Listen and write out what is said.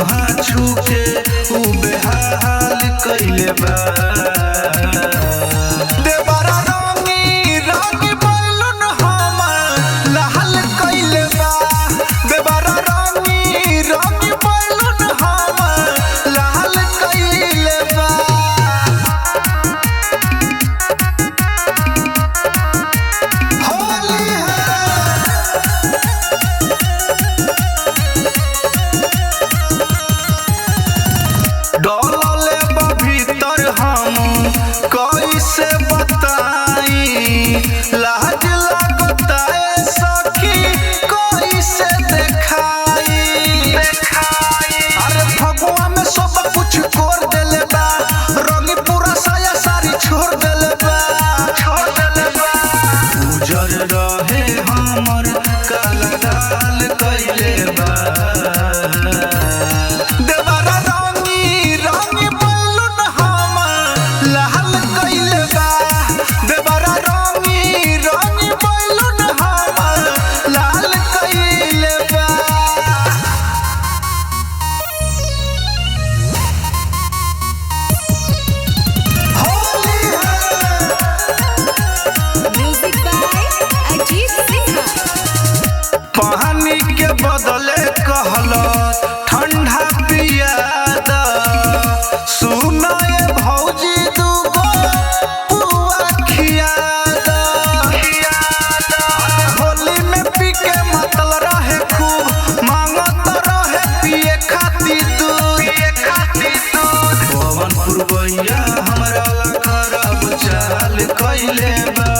मुहा छूके उ बेहाल कइले बा। देवरा रंगी रंग बैलून हमर लाल कइले बा। देवरा रंगी रंग बैलून हमर लाल कइले बा। होली है। डोलले बा भीतर हम कैसे बताई, लाज लागता ए सखी कैसे देखाई। अरे फगुआ में सब कुछ कोर देले बा, रंग पूरा साया सारी छोड़ देले बा, छोड़ देले बा। उजर रहे हमर काला गाल कइले बा। देवरा रंगी रंग बैलून हमर लाल कइले बा। देवरा रंगी रंग बैलून हमर लाल कइले बा। होली है। Music by Ajit Sinha. पानी के बदले कहल ठंडा पिया द, सुनाए भौजी दूगो पुआ खिया द। अरे होली में पी के मतल रहे खूब, मांगत रहे पिए खातिर दूध। पवन पुरवैया हमरा ला खराब चाल कइले बा।